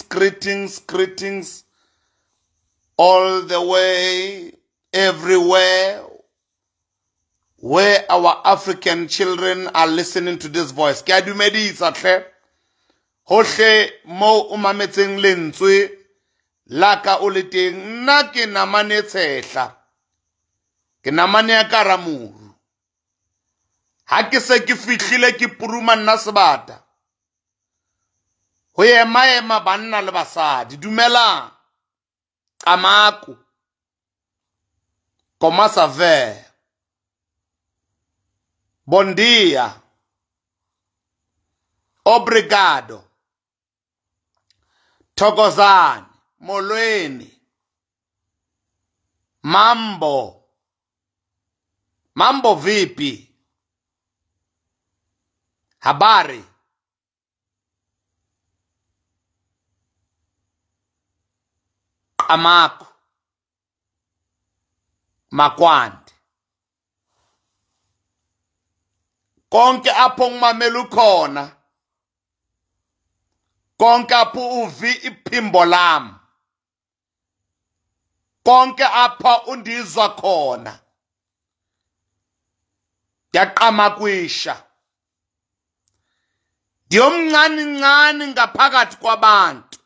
Greetings, greetings all the way, everywhere where our African children are listening to this voice. Ke a dumedisa hle. Hohle mo o mametseng lentswe la ka o le teng, nna ke namane tshehla. Ke namane ya ka ramuru. Ha ke se ke fihlile ke puruma nna sebata. Ho ema ema banna le basadi. Dumelang. Qamaku. Comment ça va? Bon dia. Obrigado. Thokozani. Molweni. Mambo. Mambo vipi? Habari. Qamaku. Makwande. Konke apho ngimamela ukhona. Konke apho uvi iphimbo lami. Konke apha undizwa khona. Yaqama kwisha. Ndiyomncane ncane ngaphakathi kwabantu.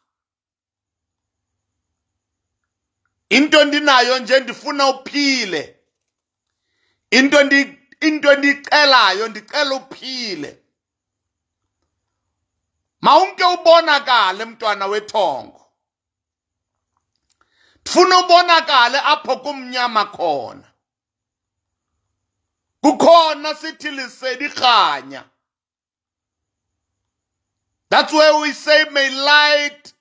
Into ndinayo nje ndifuna uphile. Into ndicelayo ndicela uphile. Mawunke ubonakale mntwana wethongo. Ndifuna ubonakale apho kumnyama khona. Kukhona sithi lisedi khanya. That's where we say may light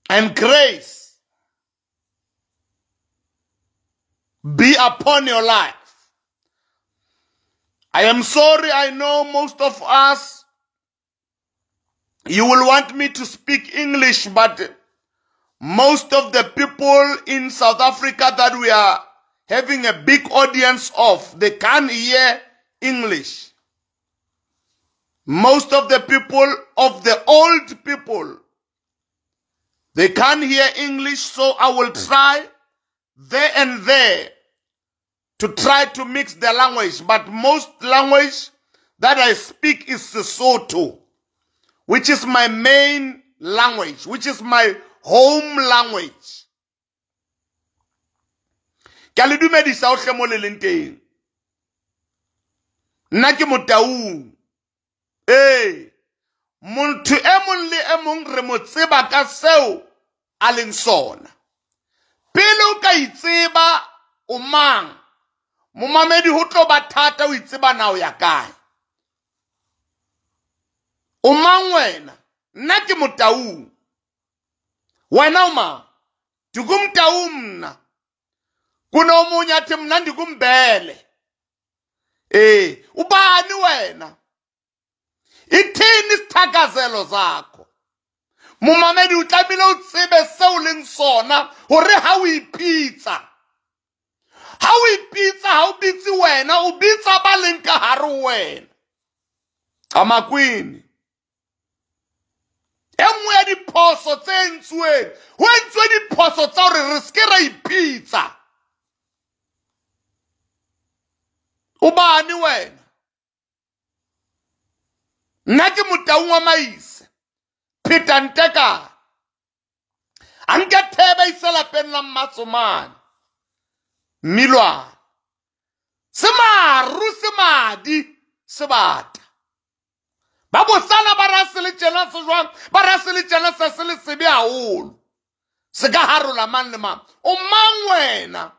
and grace be upon your life. I am sorry, I know most of us, you will want me to speak English, but most of the people in South Africa that we are having a big audience of, they can't hear English. Most of the people, of the old people, they can't hear English, so I will try there and there to try to mix the language. But most language that I speak is Sesotho, which is my main language, which is my home language. Ke a le dumedisa hohle mo le leng teng. Nna ke Motaung. Ee, motho e mong le e mong re mo tseba ka seo a leng sona. Pele o ka itseba o mang, momamedi ho tlo ba thata o itseba na o ya kae. O mang wena? Nna ke Motaung. Wena o mang? Ndikumtaung mna. Kunomunye athi mna ndikumbele. Eh, ubani wena? Ithini isithakazelo zakho? Momamedi o tlamehile o tsebe seo leng sona hore ha o ipitsa. Ha o ipitsa, ha o bitse wena, o bitsa ba leng ka hare ho wena. Qamakwini. E nngwe ya diphoso tse entsweng, ho entswe diphoso tsa hore re se ke ra ipitsa. Ubani wena? Nna ke Motaung wa Maise. Pheta Ntekane. A nke thebe ise lapeng la Mmatsomane. Mmilwane. Se maru se madi sebata. Ba botsana ba ra se le tjena se jwang, ba ra se le tjena se se le sebe haholo. Se ka harola mang le mang. O mang wena?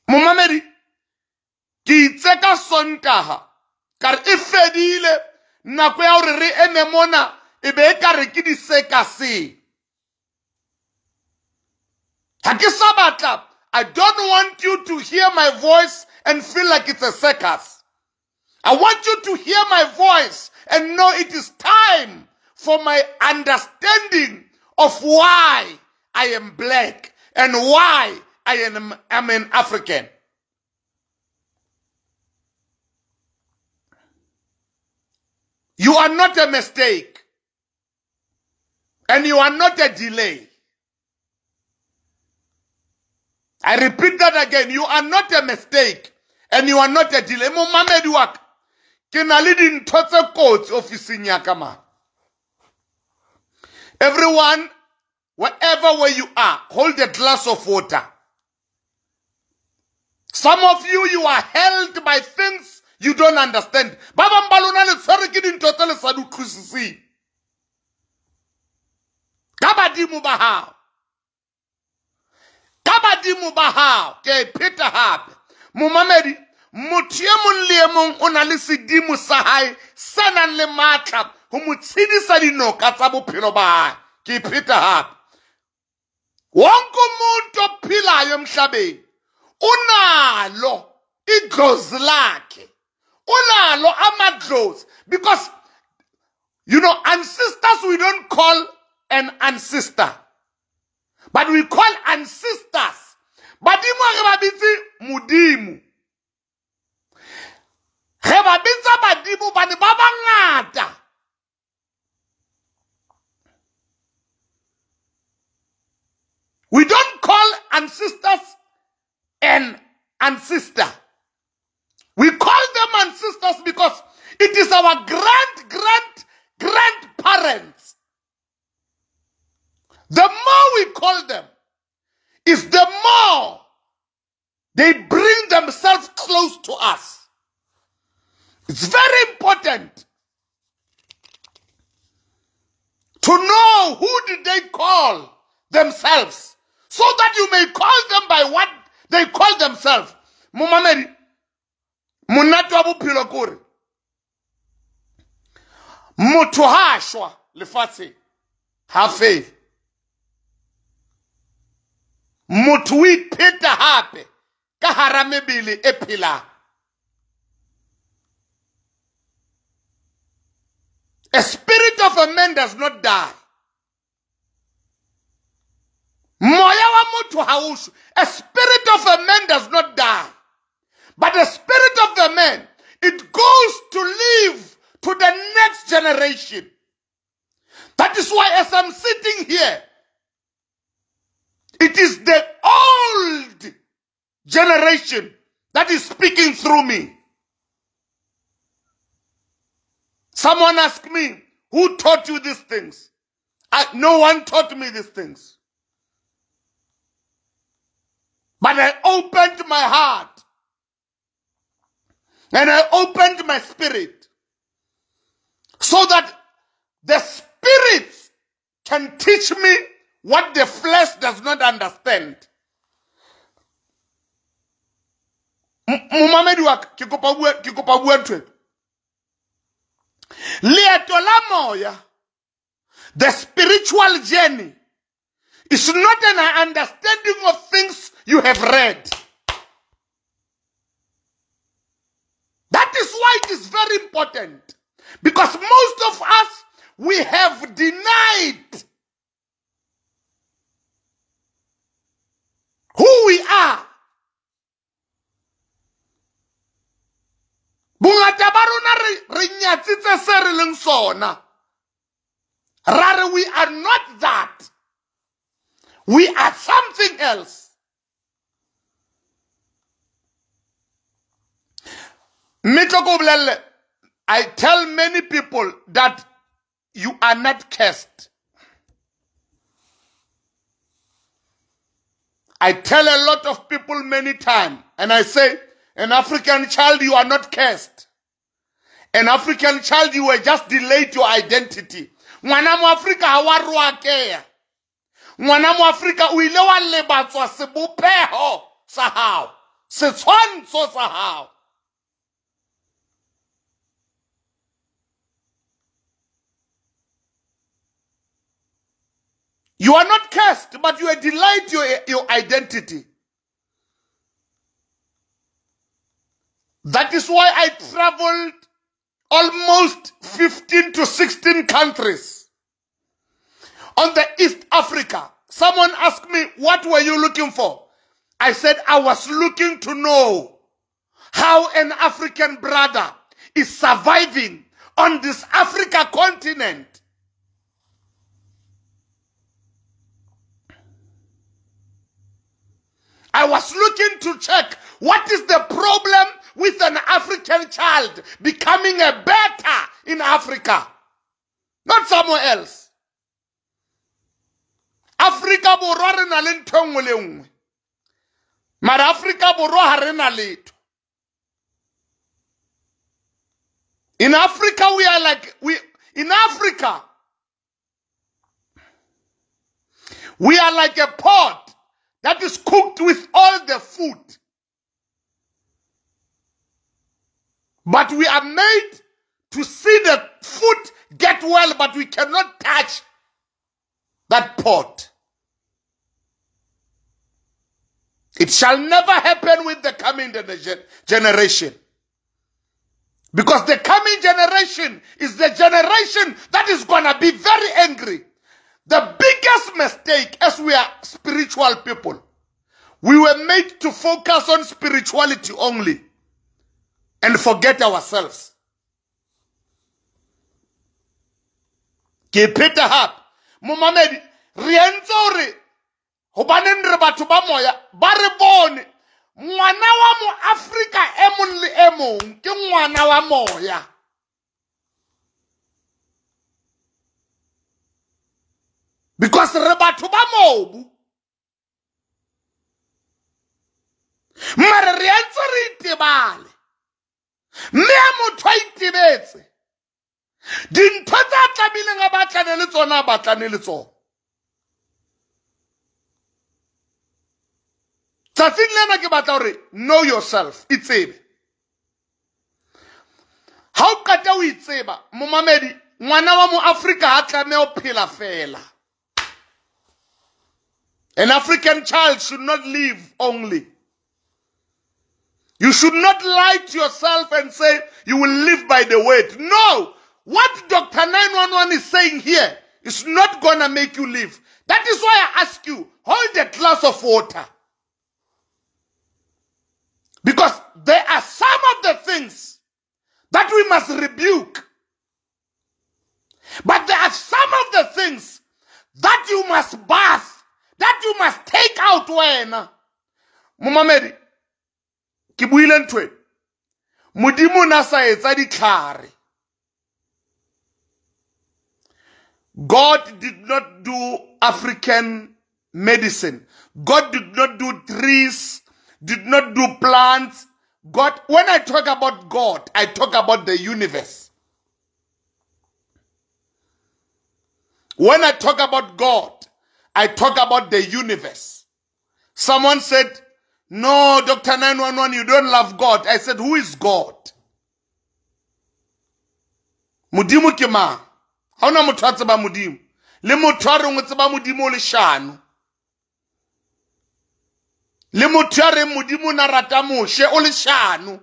Momamedi, ke itse ka Sontaha ka re e fedile nako ya hore re eme mona e be e ka re ke disekase. Ha ke sa batla. I don't want you to hear my voice and feel like it's a circus. I want you to hear my voice and know it is time for my understanding of why I am black and why I am an African. You are not a mistake. And you are not a delay. I repeat that again. You are not a mistake. And you are not a delay. Momamedi wa ka, ke na le dintho tse kotsi ofising ya ka ma. Everyone, wherever where you are, hold a glass of water. Some of you, you are held by things you don't understand. Ba bang ba lona le tshwerwe ke dintho tse le sa di utlwisiseng. Ka badimo ba hao. Ka badimo ba hao. Ke e pheta hape. Momamedi, motho e mong le e mong o na le sedimo sa hae se nang le matla ho mo tshedisa dinoka tsa bophelo ba hae. Ke e pheta hape. Wonke umuntu ophilayo emhlabeni unalo idlozi lakhe. Unalo amadlozi. Because, you know, ancestors, we don't call an ancestor, but we call ancestors. Badimo re ba bitse Modimo. Re ba bitsa badimo bane ba bangata. We don't call ancestors an ancestor. We call them ancestors because it is our grand, grand, grandparents. The more we call them, is the more they bring themselves close to us. It's very important to know who did they call themselves, so that you may call them by what they call themselves. Momamedi, monate wa bophelo kore motho ha a shwa lefatsheng ha fele. Motho o ipheta hape ka hara mebele e phelang. A spirit of a man does not die. Moya wa motho ha o shwe. A spirit of a man does not die. But the spirit of the man, it goes to live to the next generation. That is why as I'm sitting here, it is the old generation that is speaking through me. Someone asked me, who taught you these things? No one taught me these things. But I opened my heart and I opened my spirit so that the spirits can teach me what the flesh does not understand. Momamedi wa ka, ke kopa bua ntho e. Leeto la moya, the spiritual journey, is not an understanding of things you have read. That is why it is very important. Because most of us, we have denied who we are. Bongata ba rona re nyatsitse se re leng sona. Ra re we are not that. We are something else. I tell many people that you are not cursed. I tell a lot of people many times, and I say, an African child, you are not cursed. An African child, you were just delayed your identity. Ngwana mo Afrika ha wa roakeya. Ngwana mo Afrika o ile wa lebatswa sebopeho sa hao, setshwantsho sa hao. You are not cursed, but you are delayed your identity. That is why I traveled almost 15 to 16 countries on the East Africa. Someone asked me, what were you looking for? I said, I was looking to know how an African brother is surviving on this Africa continent. I was looking to check what is the problem with an African child becoming a better in Africa, not somewhere else. Africa Borwa re na le ntho nngwe le nngwe. Mara Africa Borwa ha re na letho. In Africa we are like in Africa we are like a pot that is cooked with all the food. But we are made to see the food get well, but we cannot touch that pot. It shall never happen with the coming generation. Because the coming generation is the generation that is going to be very angry. The biggest mistake, as we are spiritual people, we were made to focus on spirituality only and forget ourselves. Ke pheta hape, momamedi, re entse hore hobaneng re batho ba moya ba re bone ngwana wa mo Afrika e mong le e mong ke ngwana wa moya. Because re batho ba mobu. Mare re entse re itebale. Mme ha motho a itebetse, dintho tsa tlamehileng a batlane le tsona a batlane le tsona. Tsatsing lena ke batla hore know yourself, itsebe. Ha o qeta ho itseba, momamedi, ngwana wa mo Afrika ha tlameha ho phela fela. An African child should not live only. You should not lie to yourself and say you will live by the word. No! What Dr. 911 is saying here is not going to make you live. That is why I ask you, hold a glass of water. Because there are some of the things that we must rebuke. But there are some of the things that you must bath, that you must take out when. Momamedi, ke buile ntho e. Modimo na sa etsa ditlhare. God did not do African medicine. God did not do trees, did not do plants. God, when I talk about God, I talk about the universe. When I talk about God, I talk about the universe. Someone said, no, Dr. 911, you don't love God. I said, who is God? Modimo ke mang? Ha hona motho a tseba Modimo. Le motho a reng o tseba Modimo o leshano. Le motho a reng Modimo o na rata Moshe o leshano.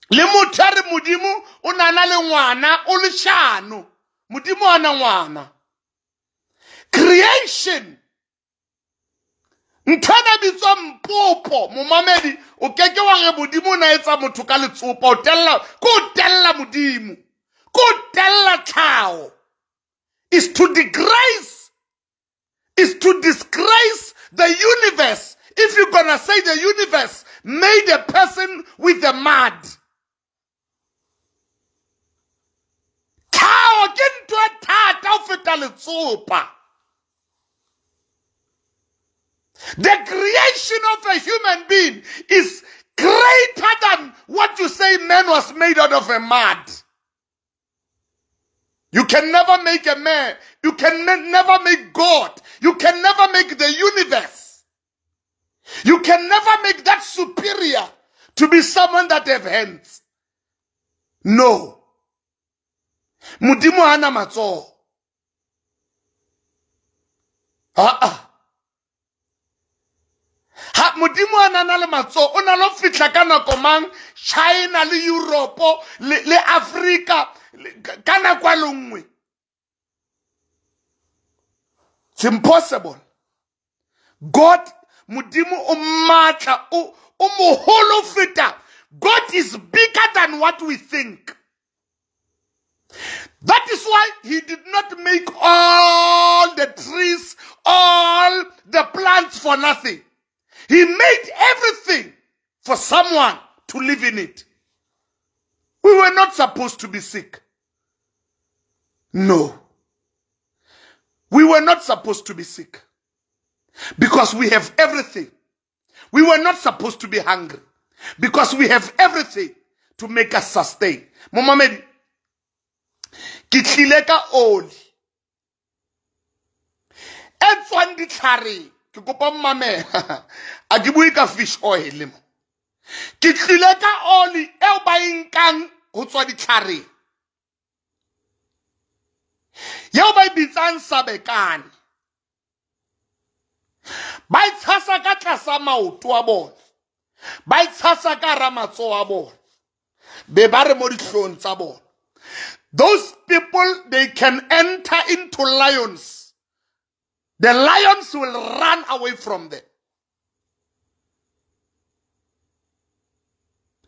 Le motho a reng Modimo o na na le ngwana o leshano. Modimo ana ngwana. Creation. Ntho ena bitswa mpopo, momamedi, o keke wa re Modimo na etsa motho ka letsopa, o tella, ko tella Modimo, ko tella tlhaho. Is to disgrace, is to disgrace the universe. If you're gonna say the universe made a person with the mud. Tlhaho ke ntho e thata ho feta letsopa. The creation of a human being is greater than what you say man was made out of a mud. You can never make a man. You can never make God. You can never make the universe. You can never make that superior to be someone that have hands. No. Modimo hana matsoho. Ah. Ha Modimo a na le matsoho, o na lo fihla ka nako mang China le Europe le Africa ka nako e le nngwe. It's impossible. God, Modimo o matla, o moholo feta God is bigger than what we think. That is why he did not make all the trees, all the plants for nothing. He made everything for someone to live in it. We were not supposed to be sick. No. We were not supposed to be sick. Because we have everything. We were not supposed to be hungry. Because we have everything to make us sustain. Momamedi, ke tlile ka oli e tswang ditlhareng, ke kopa mmamela, a ke bue ka fish oil mo. Ke tlile ka oli eo ba e nkang ho tswa ditlhareng, eo ba e bitsang sabekane. Ba e tshasa ka tlasa maoto a bona, ba e tshasa ka hara matsoho a bona, be ba re mo dihlong tsa bona. Those people, they can enter into lions. The lions will run away from them.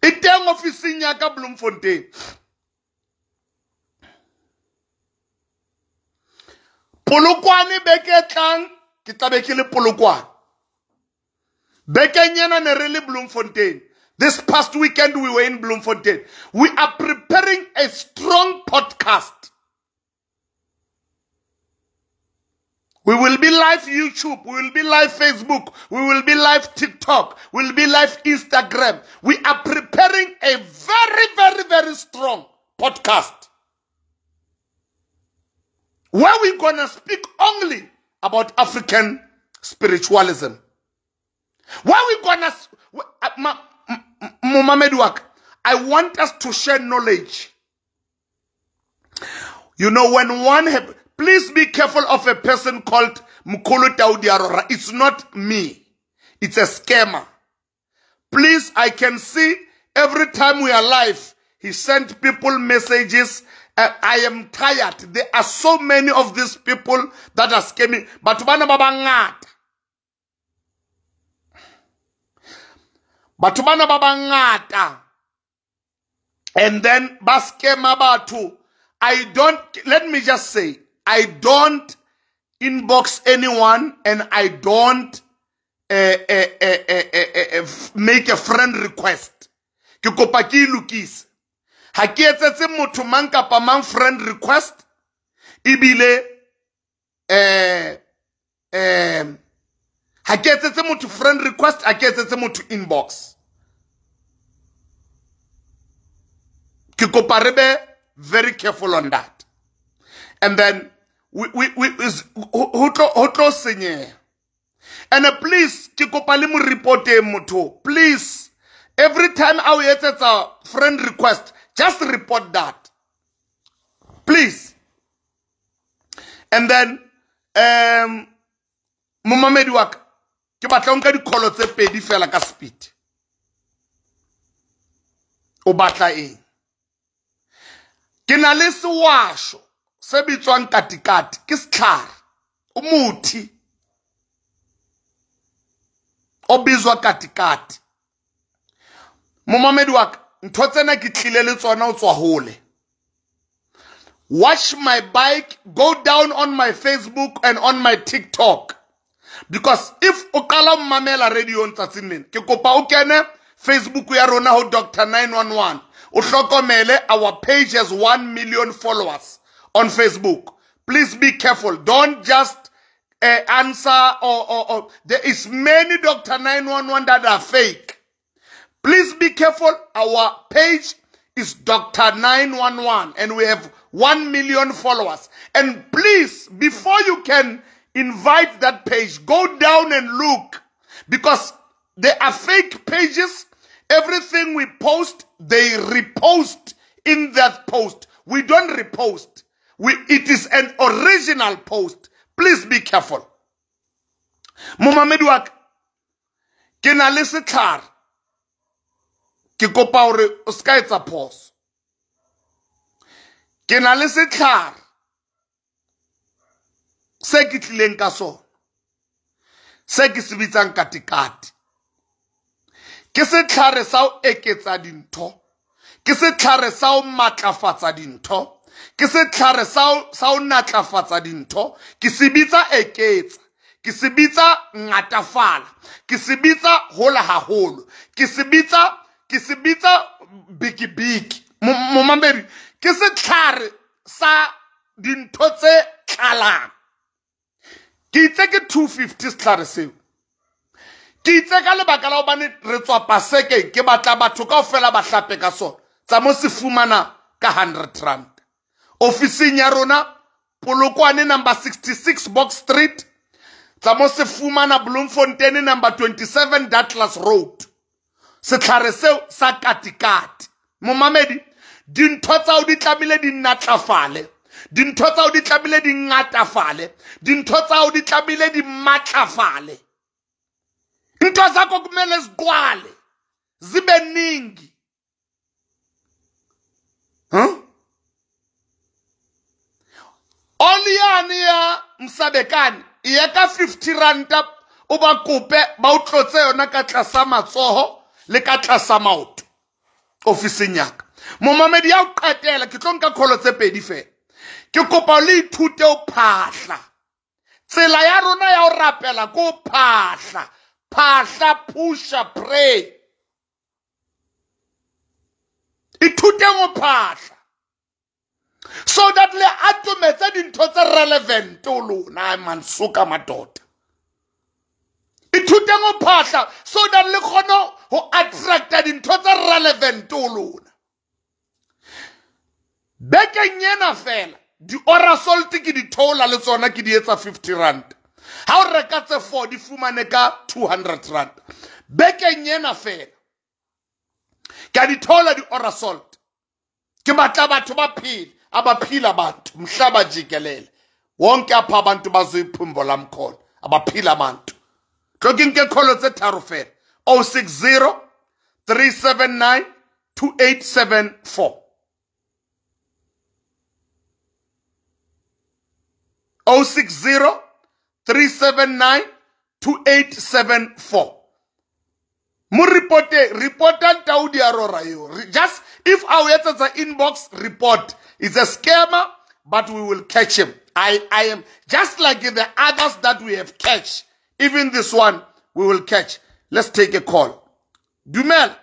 E teng ofising ya ka Bloemfontein. Polokwane beke e tlang, ke tla be ke le Polokwane. Bekeng ena ne re le Bloemfontein. This past weekend we were in Bloemfontein. We are preparing a strong podcast. We will be live YouTube. We will be live Facebook. We will be live TikTok. We will be live Instagram. We are preparing a very, very, very strong podcast where we're going to speak only about African spiritualism. Where we're going to... I want us to share knowledge. You know, when one... Please be careful of a person called Mkhulu Taudi Arora. It's not me. It's a scammer. Please, I can see every time we are live, he sent people messages. I am tired. There are so many of these people that are scamming. Batho bana ba bangata. Batho bana ba bangata. And then ba scammer batho. I don't, let me just say, I don't inbox anyone and I don't make a friend request. Ke kopa ke lokise. Ha ke etsetse motho mang kapa mang friend request, ebile ha ke etsetse motho friend request, ha ke etsetse motho inbox. Ke kopa re be very careful on that. And then we ho tlo senyeha. And please, ke kopa le mo reporte motho. Please, every time I etsetsa friend request, just report that. Please. And then momamedi wa ka, ke batla o nka dikholo tse pedi fela ka speed. O batla eng? Ke na le sewasho se bitswang katikati, ke setlhare, o muthi o bizwa katikati. Momamedi wa ka, ntho tsena ke tlile le tsona o tswa hole. Watch my bike, go down on my Facebook and on my TikTok. Because if o qala o mamela radio ntsatsing lena, ke kopa o kene Facebook ya rona ho Dr 911. O hlokomele, our page has 1 million followers on Facebook. Please be careful. Don't just answer or there is many Dr 911 that are fake. Please be careful. Our page is Dr 911 and we have 1 million followers. And please, before you can invite that page, go down and look, because there are fake pages. Everything we post, they repost in that post. We don't repost. It is an original post. Please be careful. Momamedi wa ka, ke na le setlhare. Ke kopa hore o ska etsa phoso. Ke na le setlhare se ke tlileng ka sona, se ke se bitsang katikati. Ke setlhare sa ho eketsa dintho. Ke setlhare sa ho matlafatsa dintho. Ke setlhare sa ho natlafatsa dintho. Ke se bitsa eketsa. Ke se bitsa ngatafala. Ke se bitsa hola haholo. Ke se bitsa biki biki. Momamedi, ke setlhare sa dintho tse tlalang. Ke itse ke 250 setlhare seo. Ke itse ka lebaka la hobane re tswa Pasekeng, ke batla batho kaofela ba hlape ka sona. Tsa mo se fumana ka 100 rand. Ofising ya rona Polokwane number 66 Box Street. Tsa mo se fumana Bloemfontein number 27 Douglas Road. Setlhare seo sa katikati. Momamedi, dintho tsa o di tlamehile di natlafale. Dintho tsa o di tlamehile di ngatafale. Dintho tsa o di tlamehile di matlafale. Ntho zakho kumele zigcwale, zibe ningi. Huh? Oli ya Msabekani e ka 50 rand o ba kope ba o tlotse yona ka tlasa matsoho le ka tlasa maoto ofising ya ka. Momamedi ya o qetela ke tlo nka kholo tse pedi fela. Ke kopa le ithute o phahla. Tsela ya rona ya o rapela ko phahla. Phahla, pusha, pray. Ithute go phahla. So that le atometse dintho tse relevant o lona mansuka madoda. Ithute go phahla so that le kgone ho attracta dintho tse relevant o lona. Bekeng ena fela di ora salt ke di thola le tsona ke di etsa 50 rand. Ha o reka tse 4 di fumane ka 200 rand. Bekeng ena fela ke di thola di ora salt. Ke batla batho ba phele, abaphila abantu mhlaba jikelele. Wonke apha abantu bazoyiphumbo lamkhona, abaphila abantu. Tlo ke nke kholo tse tharo fela. 060 379 2874. 060 379 2874. Mo reporte, reportant Taudi Arora yo. Just if our inbox report is a scammer, but we will catch him. I am just like the others that we have catch. Even this one we will catch. Let's take a call. Dumela.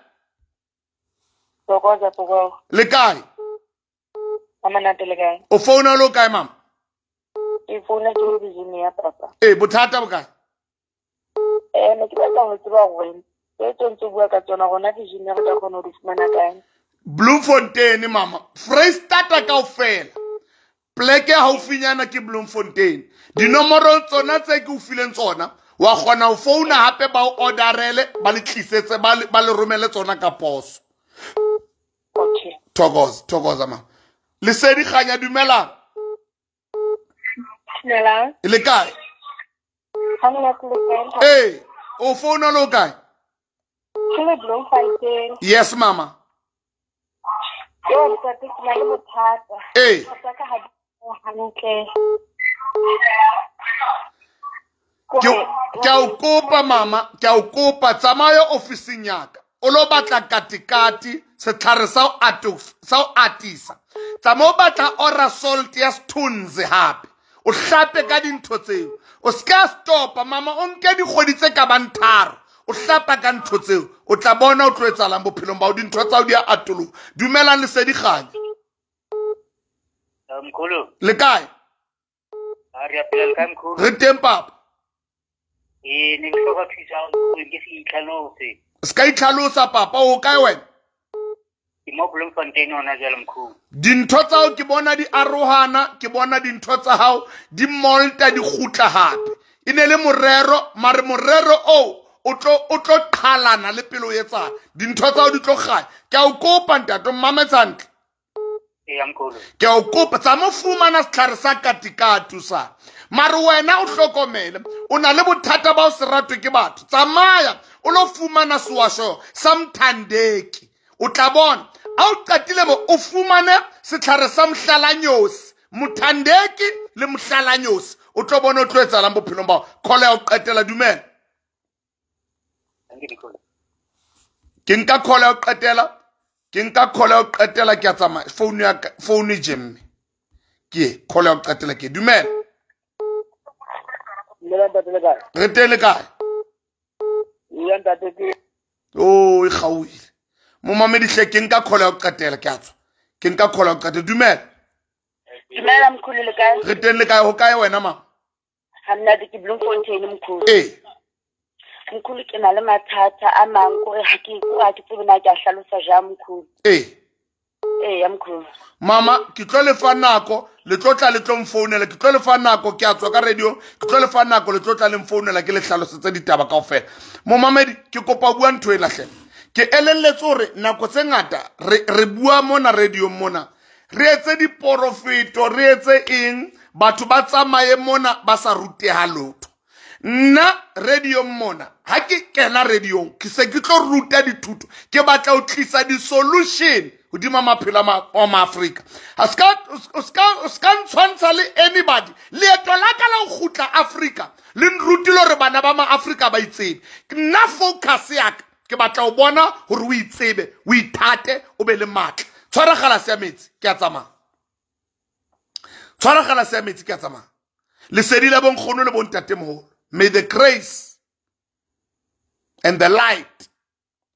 Le kae? O founa lo kae, mama? Ke founa ke le Virginia, papa. Eh, bothata bo kae? Ne ke batla ho tseba hore tse ntse bua ka tsona rona Virginia re tla kgona ho di fumana kae? Bloemfontein, mama. Freistata kaofela. Pleke haufinyana ke Bloemfontein. Dinomoro tsona tse ke o fileng tsona, wa kgona ho founa hape ba o orderele, ba le tlisetse, ba le romele tsona ka poso. Okay. Thokoza, thokoza mama. Lesedi Kganya, dumela. Dumela. Le kae? Ha monate le kae? Eh, o founa lo kae? Ke le Bloemfontein. Yes, mama. Yo, ntate, ke na le bothata. Eh. Bothata ka ha di hantle. Ke a o kopa, mama, ke a o kopa, tsamaya ofising ya ka. O lo batla katikati, setlhare sa ho atisa. Tsamaya o batla ora salt ya sethunzi hape. O hlape ka dintho tseo. O ska stopa, mama, o nke dikgwedi tse ka bang tharo. O hlapa ka ntho tseo. O tla bona o tlo etsahalang bophelong ba hao, dintho tsa hao di a atoloha. Dumelang Lesedi Kganya. Mkhulu. Le kae? Re a phela, le kae mkhulu? Re teng, papa. Eh, ne ke hloka thuso ya hao, mkhulu, ke se itlhalose. Se ka itlhalosa, papa, o kae wena? Ke mo Bloemfontein hona jwale, mkhulu. Dintho tsa hao ke bona di arohana, ke bona dintho tsa hao di molta di kgutla hape. E ne le morero, mare morero oo o tlo qhalana le pelo e etsang. Dintho tsa hao di tlo kganya. Ke a o kopa, ntate, o mmametse hantle. Ee, mkhulu. Ke a o kopa, tsa mo fumana setlhare sa katikati sa. Mare wena o hlokomele, o na le bothata ba ho se ratwe ke batho. Tsamaya o lo fumana sewasho sa Mthandeki. O tla bona ha o qetile mo o fumane setlhare sa Mohlalanyosi, Mthandeki le Mohlalanyosi. O tlo bona o tlo etsahalang bophelong ba hao. Call ya ho qetela, dumela. Ke nka call ya ho qetela. Ke nka call ya ho qetela ke a tsamaya. Phone ya ka, phone e jemme. Ke call ya ho qetela ke. Dumela. Dumela ntate le kae? Re teng le kae? Eya ntate ke. Oh, e kgaohile. Momamedi hle ke nka call ya ho qetela ke a tswa. Ke nka call ya ho qetela. Dumela. Dumela mkhulu le kae? Re teng le kae? Ho kae wena ma? Ha mnadi ke Bloemfontein mkhulu. Eh. Mkhulu ke na le mathata a mang kore ha ke tsebe na ke a hlalosa jang mkhulu. Eh. Eh ya mkhulu. Mama ke tlo le fa nako le tlo tla le tlo mfounela ke tlo le fa nako ke a tswa ka radio ke tlo le fa nako le tlo tla le mfounela ke le hlalosetse ditaba kaofela. Momamedi ke kopa bua ntho e lahle. Ke elelletse hore nako tse ngata re bua mona radio mona re etse diporofeto re etse eng batho ba tsamaye mona ba sa ruteha lotho. Nna radio mona ha ke kena radio ke se ke tlo ruta dithuto ke batla ho tlisa di solution hodima maphelo a maAfrika. Ha ska ntshwantsha le anybody. Leeto la ka la ho kgutla Afrika le nrutile hore bana ba maAfrika ba itsebe. Nna focus ya ka ke batla ho bona hore o itsebe, o ithate, o be le matla. Tshwara galase ya metsi ke a tsamaya. Tshwara galase ya metsi ke a tsamaya. Lesedi la bonkgono le bontatemoholo. May the grace and the light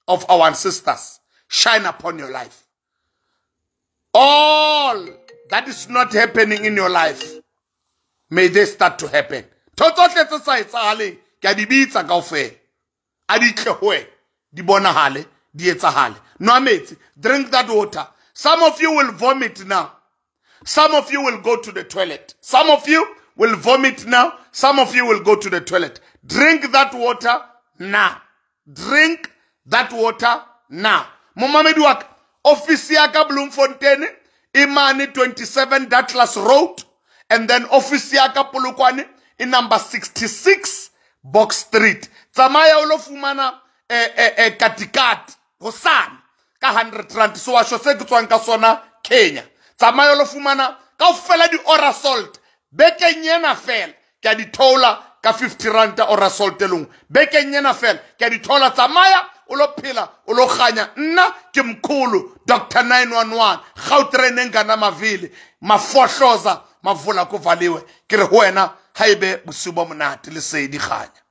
of our ancestors shine upon your life. All that is not happening in your life, may they start to happen. Ntho tsohle tse sa etsahaleng ke a di bitsa kaofela. A di tle ho wena, di bonahale, di etsahale. Nwa metsi, drink that water. Some of you will vomit now. Some of you will go to the toilet. Some of you will vomit now. Some of you will go to the toilet. Drink that water now. Drink that water now. Momamedi wa ka, office ya ka Bloemfontein, imane 27 Douglas Road, and then office ya ka Polokwane in number 66 Box Street. Tsamaya o lo fumana katikati hosane ka 100 rand. So wa sho se ke tswang ka sona Kenya. Tsamaya o lo fumana kaofela di ora salt. Bekeng ena fela ke a di thola ka 50 rand ora salt elong. Bekeng ena fela ke a di thola. Tsamaya o lo phela o lo kganya. Nna ke mkhulu Dr 911 Gautrain engana mavili mafohloza mavula kuvaliwe. Ke re ho wena haebe bosiu bo monate lesedi kganya.